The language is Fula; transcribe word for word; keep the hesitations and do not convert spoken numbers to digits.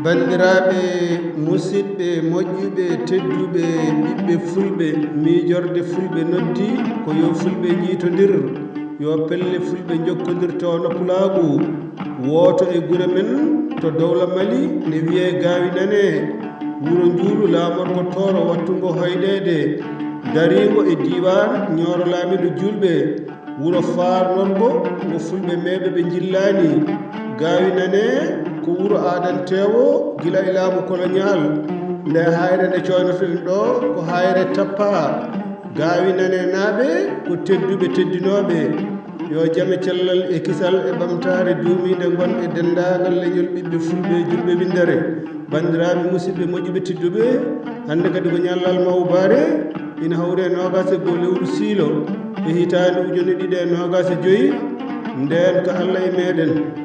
Banndiraaɓe musidɓe moƴƴuɓe tedduɓe, ɓiɓɓe fulɓe, miijorde fulɓe noddi ko yo fulɓe njiitondir, yo pelle fulɓe njokkondir towno pulaagu. Wooto e gure men to Dowla Mali ne wiyee Gaawi Nane, wuro Njuulu, laamorgo Tooro, wattungo hoyɗeede, dariingo e diiwaan Ñooro Laamiiɗo Juulɓe, wuro faarnorgo ngo fulɓe meeɓe ɓe njillaani. Gaawi Nane ko wuro aadanteewo gila e laamu koloñaal. Nde haayre nde cooynotoɗen ɗo ko haayre tappaa. Gaawi Nane naaɓe ko tedduɓe teddinooɓe. Yo jam e cellal e kisal e ɓamtaare duumiinde ngon e denndaangal leñol ɓiɓɓe fulɓe juulɓe winndere. Banndiraaɓe musidɓe moƴƴuɓe tedduɓe, hannde kadi ko ñallal mawbaare, ina hawri e noogaas e goo lewru siilo e hitaande ujunere ɗiɗi e noogaas e joy, ndeen ko Alla e meeɗen.